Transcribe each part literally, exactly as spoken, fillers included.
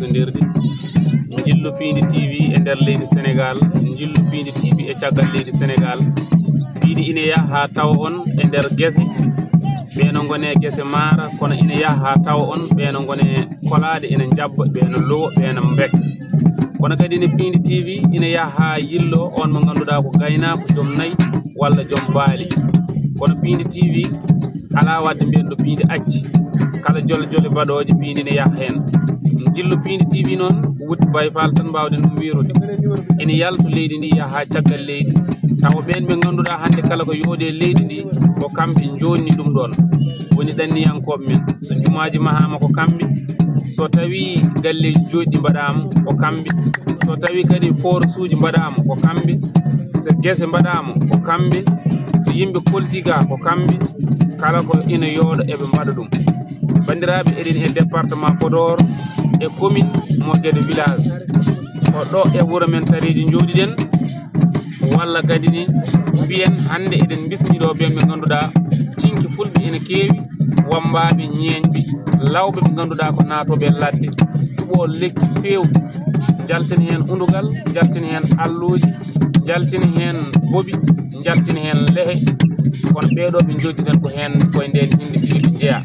Ndirdi. Njillu Piindi T V e nder leydi Senegaal, njillu Piindi T V e caggal leydi Senegaal. Piindi ina yaha haa tawa on e nder gese, ɓe no ngone gese maara, kono ina yaha haa tawa on ɓe no ngone kolaade, ina njabba, ɓe no lowa, ɓe no mbekka. Kono kadi ne Piindi T V ina yaha haa yillo on mo ngannduɗaa ko gaynaako, joom nayi walla joom baali. Kono Piindi T V alaa waɗde mbiyen ɗo Piindi acci. Kala jole jole mbaɗooje Piindi ne yaha heen. Njillu Piindi T V noon ko wutte Baay Faal tan mbaawɗen ɗum wiirude. Ina yalto leydi ndi yaha haa caggal leydi. Tawa ɓeen ɓe ngannduɗaa hannde kala ko yooɗi e leydi ndi ko kamɓe njoɗni ɗum ɗoon. Woni ɗanniyankooɓe men. So jumaaji mahaama ko kamɓe. So tawii galleeji joɗɗi mbaɗaama ko kamɓe. So tawii kadi forasuuji mbaɗaama ko kamɓe. So gese mbaɗaama ko kamɓe. So yimɓe kolti ga ko kamɓe. Kala ko ina yooɗa eɓe mbaɗa ɗum. Banndiraaɓe, eɗen e département Podor e commune mo Guédé village. Ko ɗo e wuro men Tareeji njooɗiɗen, walla kadi ni mbiyen hannde eɗen mbismi ɗo ɓeen ɓe ngannduɗaa cinki fulɓe ene keewi, wammbaaɓe, ñeeñɓe, lawɓe ɓe ngannduɗaa ko naatooɓe ladde, cuɓoo lekki peewɗi, njaltina heen undugal, njaltina heen allooji, njaltina heen bobi, njaltina heen lehe. Kono ɓeeɗo ɓe njooɗiɗen ko heen koye ndeen hinde tigi ɓe njeyaa.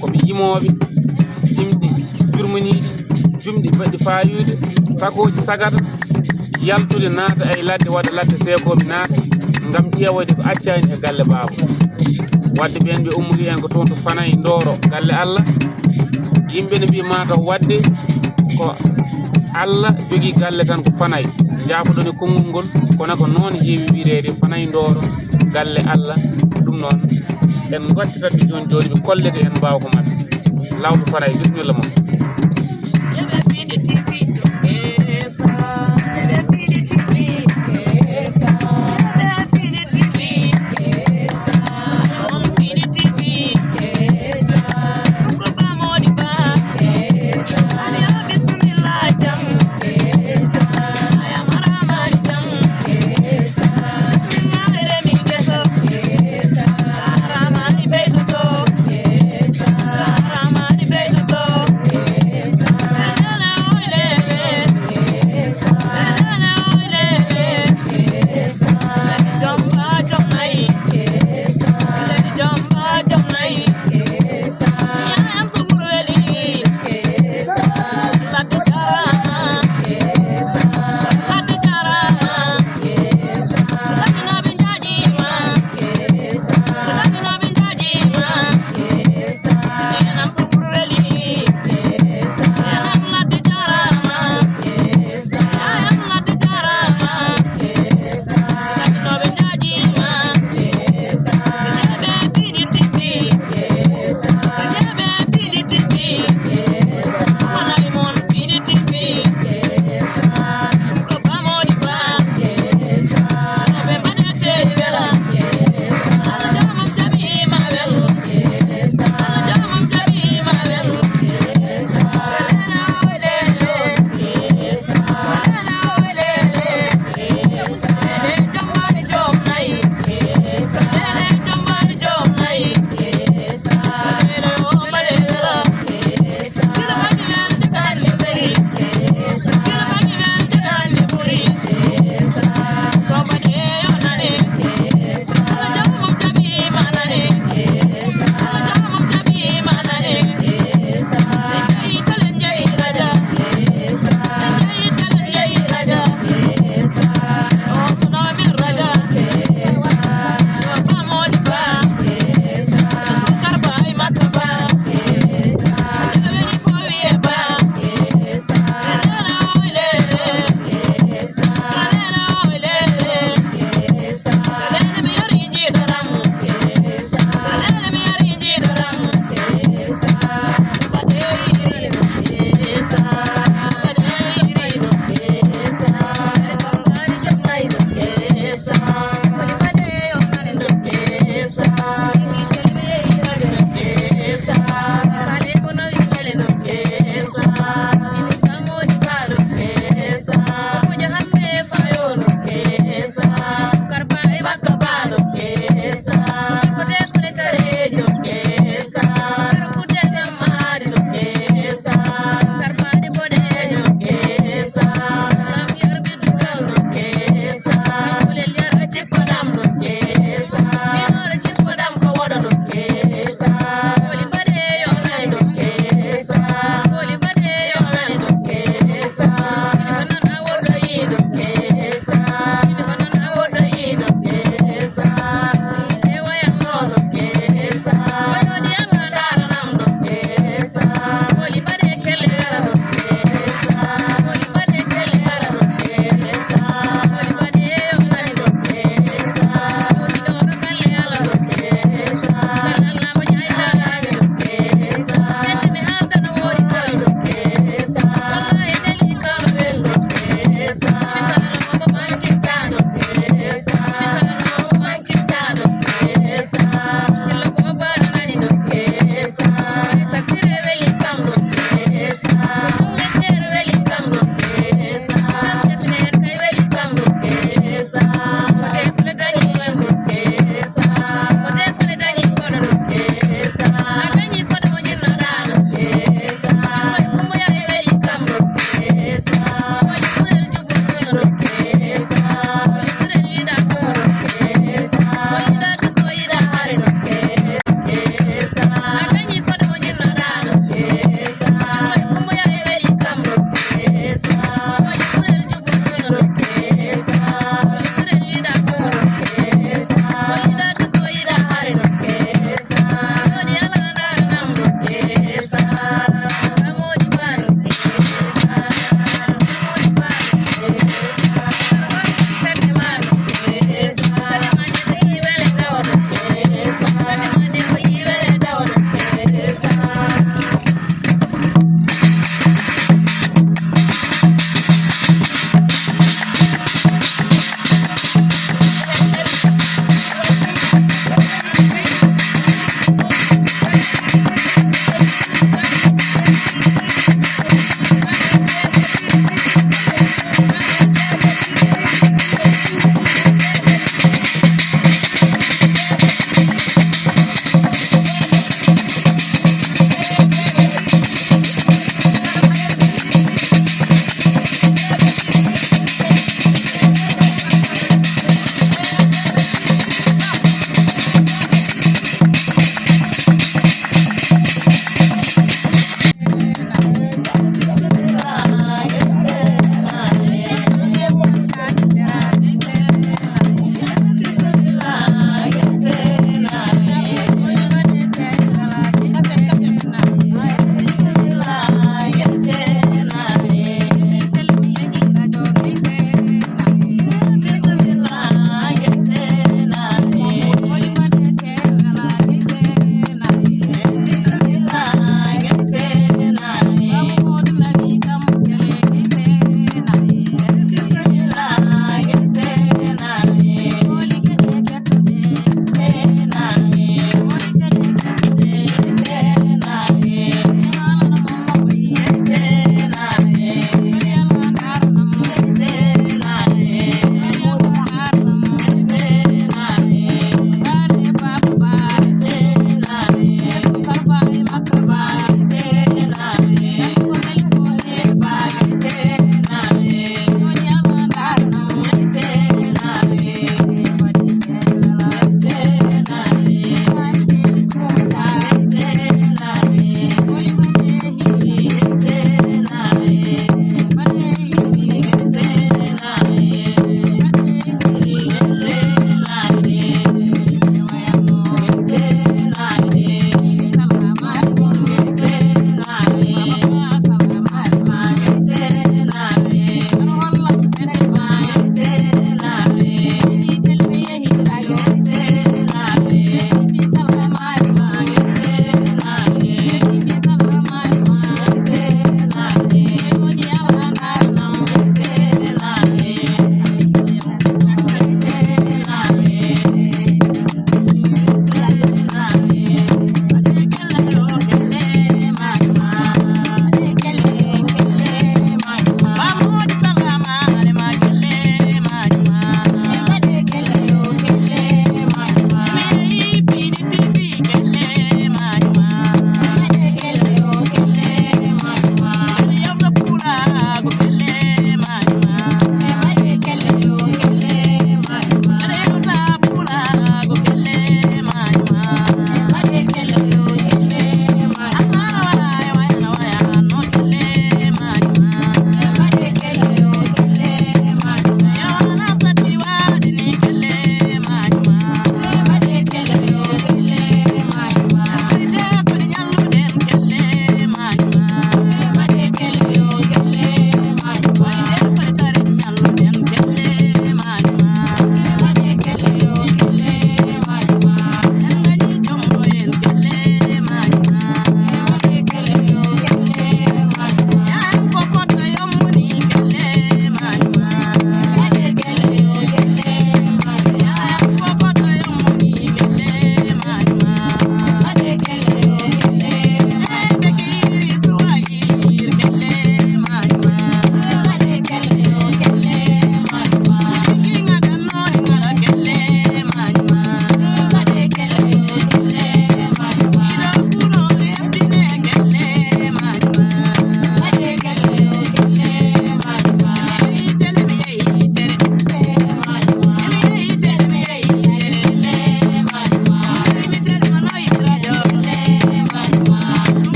Ko ɓe yimooɓe, jimɗi jurminiiɗi, jumɗi mbaɗɗi faayude, takooji sagata, yaltude naata e ladde, waɗa ladde seekooɓe naata, ngam ƴeewoyde ko accaani e galle baaba. Wadde ɓeen ɓe ummori en ko toon to Fanay Ndooro, galle Allah. Yimɓe ne mbii mataw wadde ko Allah jogii galle tan ko Fanay. Njaafoɗon e konngol ngol, kono ko noon heewi wiireede Fanay Ndooro, galle Allah. Ɗum noon, en ngoccatat ɓe jooni jooni, ɓe kollete en mbaawa ko maɓɓe. Lawɓe Fanay, bisimilla mon.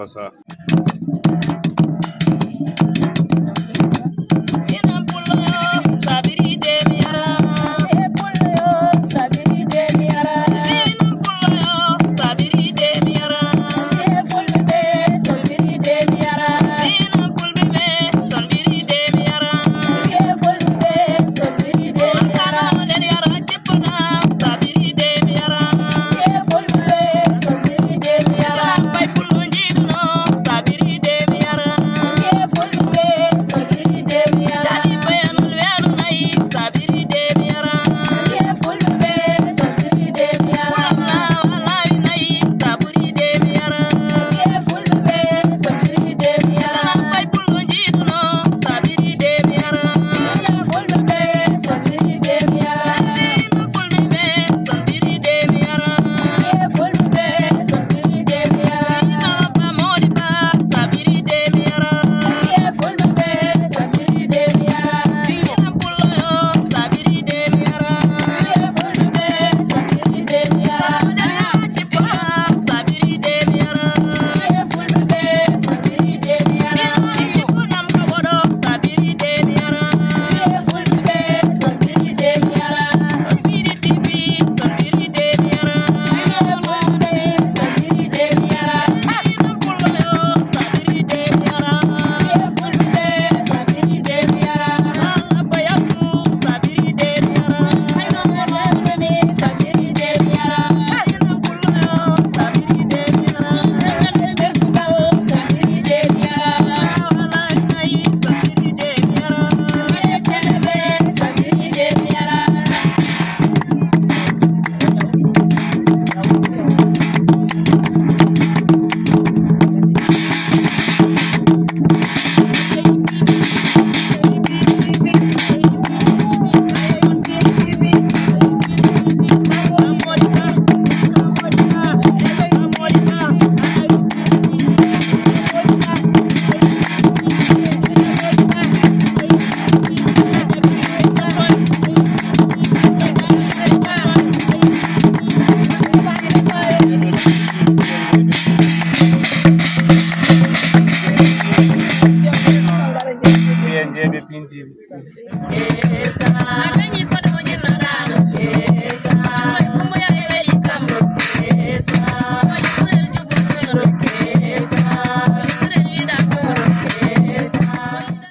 Sa.